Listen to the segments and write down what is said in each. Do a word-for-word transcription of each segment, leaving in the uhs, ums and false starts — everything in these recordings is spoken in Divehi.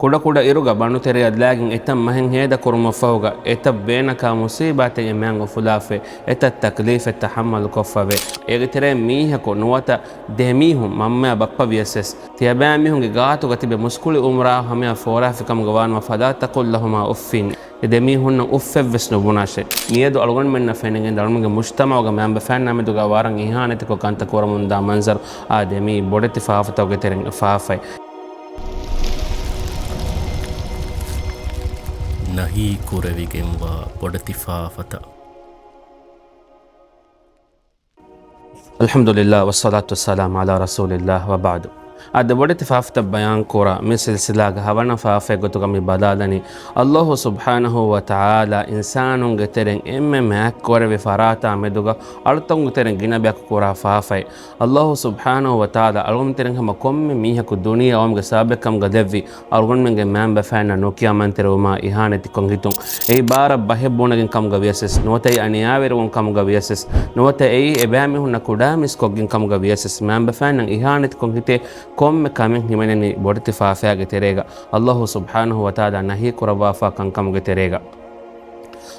ކުޑަކުޑަ އިރުގަ ބަނޑުތެރެއަށް ލާގެން އެތައް މަހެއް ހޭދަކުރުމަށްފަހުގަ، އެތައް ބޭނަކާ މުސީބާތެއް އެ މާތް އުފުލާފައި، އެތައް ތަކްލީފެއް ތަޙައްމަލުކޮށްފަވޭ. އޭގެ ތެރެއިން މީހަކު ނުވަތަ ދެމީހުން، މަންމަޔާ ބައްޕަ ވިޔަސް ވެސް، ތިޔަބައިމީހުންގެ ގާތުގަ ތިބެ މުސްކުޅި އުމުރާ ހަމަޔަށް ފޯރާފިކަމުގަ ވާނަމަ، فلا تقل لهما أف، އެ ދެމީހުންނަށް އުއްފެއްވެސް ނުބުނާށޭ. މިއަދު އަޅުގަނޑުމެންނަށް ފެނިގެން އަޅުގަނޑުމެންގެ މުޖްތަމަޢުގަ މައިންބަފައިންނާ މެދުގަ ވަރަށް އިހާނެތިކޮށް ކަންތައް ކުރަމުންދާ މަންޒަރު އާ ދެމީ ބޮޑެތި ފާފަތަކުގެ ތެރެއިން ފާފައި. ނަހީ ކުރެވިގެންވާ ބޮޑެތި ފާފަތައް. الحمد لله والصلاة والسلام على رسول الله وبعد. އާ ދެ ބޮޑެތި ފާފަތައް ބަޔާންކުރާ މި ސިލްސިލާގެ ހަވަނަ ފާފައެއް ގޮތުގަ މި ބަލާލަނީ، އައްލާހު ސުބްޙާނަހު ވަ ތަޢާލާ އިންސާނުންގެ ތެރެއިން އެންމެ މާތްކުރެއްވި ފަރާތާ މެދުގަ އަޅުތަކުންގެ ތެރެއިން ގިނަ ބަޔަކު ކުރާ ފާފައެއް. އައްލާހު ސުބްޙާނަހު ވަ ތަޢާލާ އަޅުގަނޑު ތެރެއިން ހަމަ ކޮންމެ މީހަކު ދުނިޔެ އައުމުގެ ސަބަބެއް ކަމުގަ ލެއްވި އަޅުގަނޑުމެންގެ މައިންބަފައިންނަށް ނުކިޔާ މަންތެރިވުމާ އިހާނެތި ކޮށް ހިތުން، އެއީ ބާރަށް ބަހެއް ބުނެގެން ކަމުގަ ވިޔަސް ވެސް، ނުވަތަ އެއީ އަނިޔާވެރިވުން ކަމުގަ ވިޔަސް ވެސް، ނުވަތަ އެއީ އެބައިމީހުންނަށް ކުޑަމިސްކޮށްގެން ކަމުގަ ވިޔަސް ވެސް، މައިންބަފައިންނަށް އިހާނެތި ކޮށް ހިތޭ ކޮންމެ ކަމެއް ހިމެނެނީ ބޮޑެތި ފާފައިގެ ތެރޭގަ، އައްލާހު ސުބްޙާނަހު ވަ ތަޢާލާ ނަހީ ކުރައްވާފާ ކަންކަމުގެ ތެރޭގަ.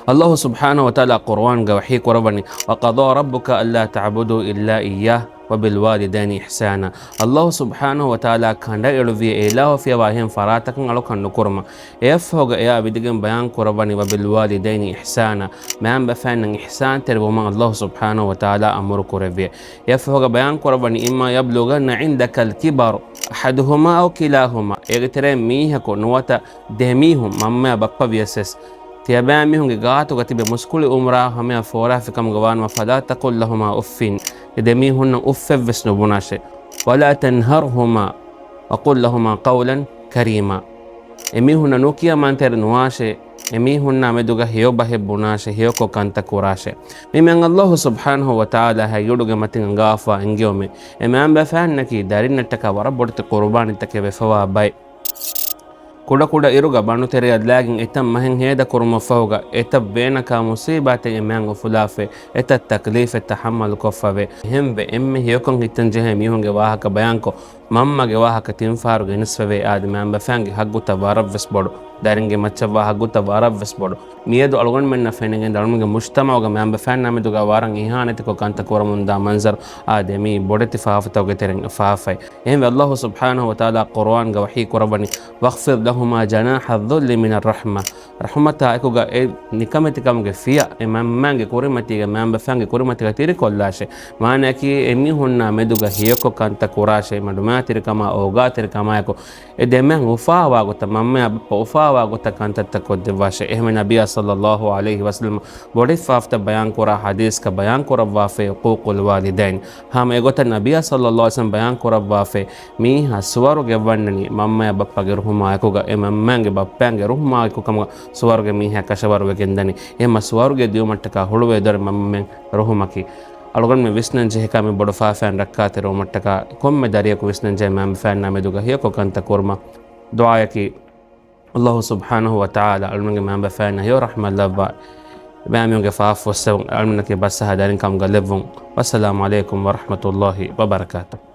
އައްލާހު ސުބްޙާނަހު ވަ ތަޢާލާ ޤުރުއާންގަ ވަޙީ ކުރައްވަނީ، وقضى ربك ألا تعبدوا إلا إياه وبالوالدين إحسانا. އައްލާހު ސުބްޙާނަހު ވަ ތަޢާލާ ކަނޑައެޅުއްވިއޭ އެ އިލާހު ފިޔަވާ އެހެން ފަރާތަކަށް އަޅުކަން ނުކުރުމަށް. އެއަށްފަހުގަ އެއާ ވިދިގެން ބަޔާން ކުރައްވަނީ، وبالوالدين إحسانا، މައިންބަފައިންނަށް އިޙްސާންތެރިވުމަށް އައްލާހު ސުބްޙާނަހު ވަ ތަޢާލާ އަމުރު ކުރެއްވިއޭ. އެއަށްފަހުގަ ބަޔާން ކުރައްވަނީ، إما يبلغن عندك الكبر أحدهما أو كلاهما، އޭގެ ތެރެއިން މީހަކު ނުވަތަ ދެމީހުން، މަންމަޔާ ބައްޕަ ވިޔަސް ވެސް، ތިޔަބައިމީހުންގެ ގާތުގަ ތިބެ މުސްކުޅި އުމުރާ ހަމަޔަށް ފޯރާފިކަމުގަ ވާނަމަ، فلا تقل لهما أف، އެ ދެމީހުންނަށް އުއްފެއްވެސް ނުބުނާށޭ. ولا تنهرهما وقل لهما قولا كريما. އެމީހުންނަށް ނުކިޔާ މަންތެރި ނުވާށޭ، އެމީހުންނާ މެދުގަ ހެޔޮ ބަހެއް ބުނާށޭ، ހެޔޮކޮށް ކަންތައް ކުރާށޭ. މި މިއަން އައްލާހު ސުބްޙާނަހު ވަ ތަޢާލާ ހަގީގަތުގެ މަތިން އަންގާފާ އެންގެވުމެއް، އެ މައިންބަފައިންނަކީ ދަރިންނަށްޓަކާ ވަރަށް ބޮޑެތި ޤުރުބާނީތަކެއް ވެފަވާ ބައެއް. ކުޑަކުޑަ އިރުގަ ބަނޑުތެރެއަށް ލާގެން އެތައް މަހެއް ހޭދަކުރުމަށްފަހުގަ، އެތައް ބޭނަކާ މުޞީބާތެއް އެ މާތް އުފުލާފައި، އެތައް ތަކްލީފެއް ތަޙައްމަލުކޮށްފަވޭ. އެހެންވެ، އެންމެ ހެޔޮކޮށް ހިތަންޖެހޭ މީހުންގެ ވާހަކަ ބަޔާންކޮށް، މަންމަގެ ވާހަކަ ތިން ފަހަރު ގެނެސްފަވޭ. އާދެ، މައިންބަފައިންގެ ހައްގުތައް ވަރަށްވެސް ބޮޑު. ދަރިންގެ މައްޗަށްވާ ހައްގުތައް ވަރަށްވެސް ބޮޑު. މިއަދު އަޅުގަނޑުމެންނަށް ފެނިގެން އަޅުގަނޑުގެ މުޖްތަމަޢުގަ މައިންބަފައިންނާ މެދުގަ ވަރަށް އިހާނެތިކޮށް ކަންތައް ކުރަމުންދާ މަންޒަރު އާ ދެމީ ބޮޑެތި ފާފަތަކުގެ ތެރެއިން ފާފައި. އެހެންވެ، އައްލާހު ސުބްޙާނަހު ވަ ތަޢާލާ ޤުރުއާންގަ ވަޙީ ކުރައްވަނީ، واخفض لهما جناح الذل من الرحمة. ރަޙުމަތާ އެކުގަ އެ ނިކަމެތިކަމުގެ ފިޔަ އެ މަންމަގެ ކުރިމަތީގަ، މަންބަފައިންގެ ކުރިމަތީގަ ތިރިކޮށްލާށޭ. މާނައަކީ، އެމީހުންނާ މެދުގަ ހެޔޮކޮށް ކަންތައް ކުރާށޭ، މަޑުމައިތިރިކަމާ، އޯގާތެރިކަމާއެކު، އެ ދެމެން އުފާވާ ގޮތަށް، މަންމަޔާ ބައްޕަ އުފާވާ ގޮތަށް ކަންތައްތައް ކޮށްދެއްވާށޭ. އެހެންވެ، ނަބިއްޔާ ޞައްލައްލާހު ޢަލައިހި ވަސައްލަމަ ބޮޑެތި ފާފަތައް ބަޔާންކުރާ ޙަދީޘްގަ ބަޔާންކުރައްވާފައި، عقوق الوالدين. ހަމަ އެގޮތަށް ނަބިއްޔާ ޞައްލައްލާހު ޢަލައިހި ވަސައްލަމަ ބަޔާންކުރައްވާފައި، މީހާ ސުވަރުގެ ވަންނަނީ މަންމަޔާ ބައްޕަގެ ރުހުމާ އެކުގަ، އެ މަންމައިންގެ ބައްޕައިންގެ ރުހުމާ އެކު ކަމުގަ ސުވަރުގެ މީހާ ކަށަވަރުވެގެންދަނީ. އެހެންމަ ސުވަރުގެ ދިޔުމަށްޓަކާ ހުޅުވޭ ދޮރެއް މަންމަމެން ރުހުމަކީ. އަޅުގަނޑުމެން ވިސްނަން ޖެހޭކަށް މި ބޮޑު ފާފައިން ރައްކާތެރިވުމަށްޓަކާ ކޮންމެ ދަރިޔަކު ވިސްނަން ޖެހޭ މައިންބަފައިންނާ މެދުގަ ހެޔޮކޮށް ކަންތައް ކުރުމަށް ދުޢާއަކީ. އައްލާހު ސުބްޙާނަހު ވަ ތަޢާލާ އަޅުމެންގެ މައިންބަފައިންނަށް ހެޔޮ ރަޙްމަތް ލައްވާ، އެބައިމީހުންގެ ފާފަ ފުއްސެވުން، އަޅުމެންނަކީ ބަސްއަހާ ދަރިން ކަމުގަ ލެއްވުން. ވައްސަލާމު ޢަލައިކުމް ވަރަޙްމަތުﷲ ވަބަރަކާތުހު.